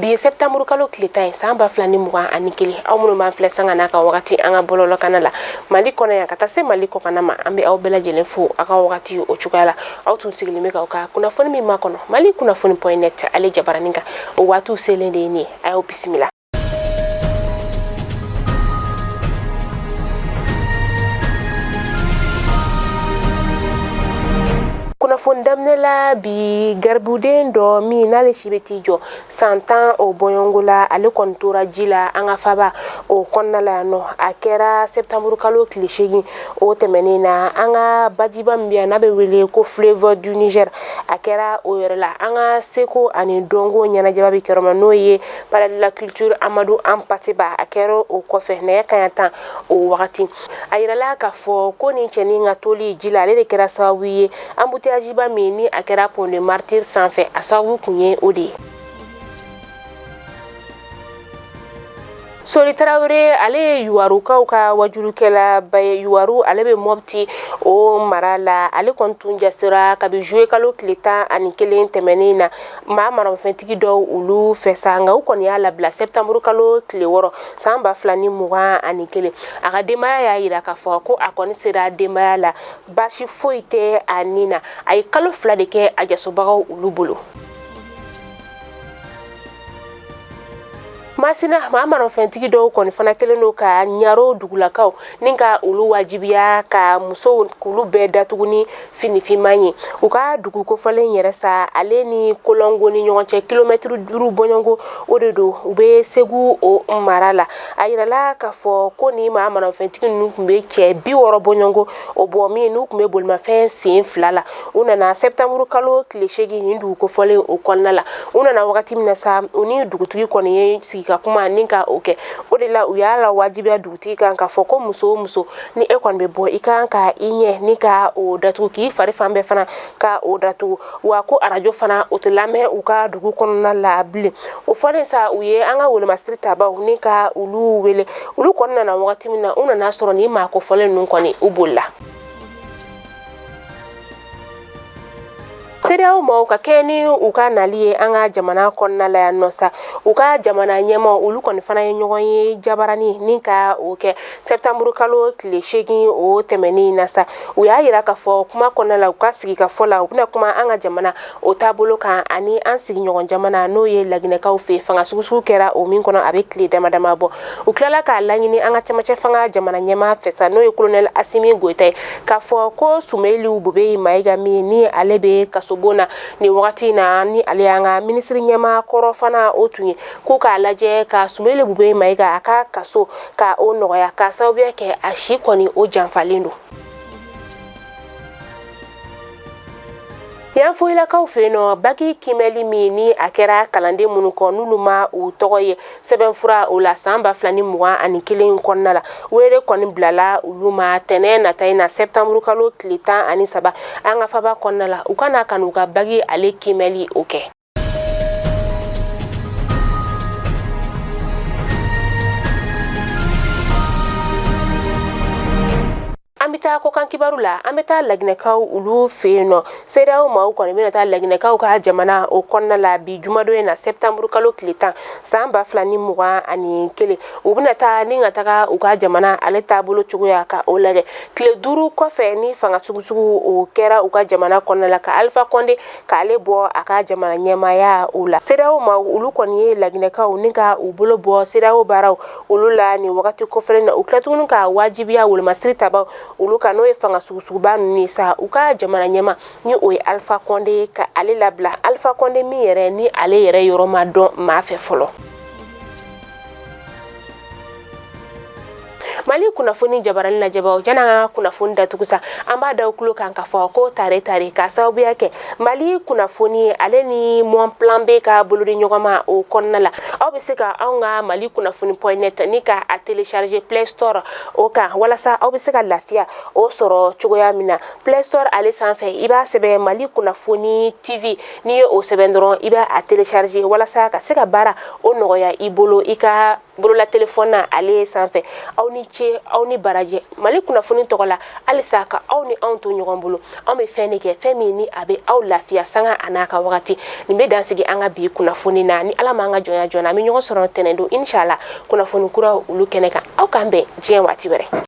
Bi ye septembre kalo tile 10 ye, san 2021. Aw minnu b'an filɛ sanga n'a ka wagati an ka bɔlɔlɔkana la Mali kɔnɔ yan ka taa se Mali kɔkanna ma, an bɛ aw bɛɛ lajɛlen fo aw ka wagati o cogoya la. Aw tun sigilen bɛ k'aw ka kunnafoni min makɔnɔ Mali kunnafoni point net ale jabaranin kan, o waatiw selen de ye nin ye. A y'aw bisimila. Kunnafoni daminɛ la bi, garibuden dɔ min n'ale si bɛ t'i jɔ san 10 o bɔɲɔgɔnko la, ale kɔni tora ji la an ka faba o kɔnɔna la yan nɔ. A kɛra septembre kalo tile 8 o tɛmɛnen na, an ka bajiba min bɛ yan n'a bɛ wele ko fleuve du Niger, a kɛra o yɔrɔ la. An ka seko ani dɔnko ɲɛnajɛba bɛ kɛ yɔrɔ min na, n'o ye palais de la culture Amadou Hampâté Bâ, a kɛra o kɔfɛ nɛgɛ kanɲɛ 10 o wagati. A yirala k'a fɔ ko nin cɛnin ka toli ji la, ale de kɛra sababu ye embouteillage ba min ni a kɛra pont des Martyrs sanfɛ, a sababu kun ye o de ye. Sori Tarawele, ale ye Yuwarukaw ka wajulukɛlaba ye. Yuwaru, ale bɛ Mɔpti o mara la. Ale kɔni tun jasera kabi juillet kalo tile 11 tɛmɛnen na maa maramafɛntigi dɔw olu fɛ sa, nka u kɔni y'a labila septembre kalo tile 6 san 2021. A ka denbaya y'a yira k'a fɔ ko a kɔni sera denbaya la, baasi foyi tɛ a ni na. A ye kalo 2 de kɛ a jasobagaw olu bolo. Masina, maa maramafɛntigi dɔw kɔni fana kɛlen don ka Ɲaro dugulakaw ni ka olu wajibiya ka musow k'olu bɛɛ datugu ni finifinman ye. U ka dugu kofɔlen yɛrɛ sa, ale ni Kolɔngo ni ɲɔgɔn cɛ kilomɛtiri 5 bɔɲɔgɔnko o de don, u bɛ Segu o mara la. A yirala k'a fɔ ko ni maa maramafɛntigi ninnu tun bɛ cɛ 60 bɔɲɔgɔnko o bɔ min n'u tun bɛ bolimafɛn sen 2 la. U nana septembre kalo tile 8 nin dugu kofɔlen o kɔnɔna la. U nana wagati min na sa, u ni dugutigi kɔni ye sigi ka kuma ni ka o kɛ. O de la u y'a la wajibiya dugutigi kan k'a fɔ ko muso o muso ni e kɔni bɛ bɔ, i kan ka i ɲɛ ni ka o datugu, k'i fari fan bɛɛ fana ka o datugu, wa ko arajo fana o tɛ lamɛn u ka dugu kɔnɔna la bilen. O fɔlen sa, u ye an ka wolomasiri tabaw ni ka olu wele. Olu kɔni nana wagati min na, u nana sɔrɔ ni maa kofɔlen ninnu kɔni u bolila. CEDEAO maaw ka kɛ ni u ka nali ye an ka jamana kɔnɔna la yan nɔ sa, u ka jamana ɲɛmaaw olu kɔni fana ye ɲɔgɔn ye jabarani ni ka o kɛ septembre kalo tile 8 o tɛmɛnen na sa. U y'a yira k'a fɔ kuma kɔnɔna la, u ka sigikafɔ la, u bɛna kuma an ka jamana o taabolo kan ani an sigiɲɔgɔn jamana n'o ye Laginɛkaw fɛ, fanga sugusugu kɛra o min kɔnɔ a bɛ tile dama dama bɔ. U tilala k'a laɲini an ka cɛmancɛ fanga jamana ɲɛmaa fɛ sa, n'o ye colonel Asimi Goyita ye, k'a fɔ ko Sumeyili Bubɛyi Mayiga min ni ale bɛ kasobon na nin wagati in na, ni ale y'an ka minisiri ɲɛmaa kɔrɔ fana o tun ye, ko k'a lajɛ ka Sumeyili Bubɛyi Mayiga a ka kaso ka o nɔgɔya, k'a sababuya kɛ a si kɔni o janfalen don. Yanfoyilakaw fɛ yen nɔ, baki kimɛli min ni a kɛra kalanden minnu kɔ n'olu ma u tɔgɔ ye sɛbɛnfura o la san 2021 kɔnɔna la, wele kɔni bilala olu ma tɛnɛ nata in na septembre kalo tile 13 an ka faba kɔnɔna la, u ka na ka n'u ka baki ale kimɛli o kɛ. An bɛ taa kɔkan kibaru la. An bɛ taa Laginɛkaw olu fɛ yen nɔ. CEDEAO maaw kɔni bɛna taa Laginɛkaw ka jamana o kɔnɔna la bi jumadon in na, septembre kalo tile 10 san 2021. U bɛna taa ni ka taga u ka jamana ale taabolo cogoya ka o lajɛ tile 5 kɔfɛ ni fanga sugusugu o kɛra u ka jamana kɔnɔna la, ka Alpha Condé k'ale bɔ a ka jamana ɲɛmaaya o la. CEDEAO maaw olu kɔni ye Laginɛkaw ni ka u bolo bɔ CEDEAO baaraw olu la nin wagati kofɔlen na. U tila tuguni ka wajibiya wolomasiri tabaw olu kan, n'o ye fanga sugusuguba ninnu ye sa, u ka jamana ɲɛmaa ni o ye Alpha Condé ka ale labila. Alpha Condé min yɛrɛ ni ale yɛrɛ yɔrɔ ma dɔn maa fɛ fɔlɔ. Mali kunnafoni jabarani lajɛbaw, janni an ka kunnafoni datugu sa, an b'a da kulo kan k'a fɔ ko tare tare k'a sababuya kɛ Mali kunnafoni ale ni Mon Plan B ka bolodi ɲɔgɔnma o kɔnɔna la, aw bɛ se ka anw ka Mali kunnafoni point net ni ka a télécharger Play Store o kan, walasa aw bɛ se ka lafiya o sɔrɔ cogoya min na. Play Store ale sanfɛ, i b'a sɛbɛn Mali kunnafoni TV. N'i ye o sɛbɛn dɔrɔn, i b'a a télécharger walasa ka se ka baara o nɔgɔya i bolo i ka bolola telefɔni na ale sanfɛ. Aw ni ce, aw ni baraji. Mali Kunnafoni tɔgɔ la, halisa ka aw ni anw to ɲɔgɔn bolo. Anw bɛ fɛn de kɛ, fɛn min ni a bɛ aw lafiya sanga a n'a ka wagati. Nin bɛ dansigi an ka bi kunnafoni na. Ni Ala m'an ka jɔnya joona, an bɛ ɲɔgɔn sɔrɔ tɛnɛn don, inshallah, kunnafoni kuraw olu kɛnɛ kan. Aw k'an bɛn diɲɛ waati wɛrɛ.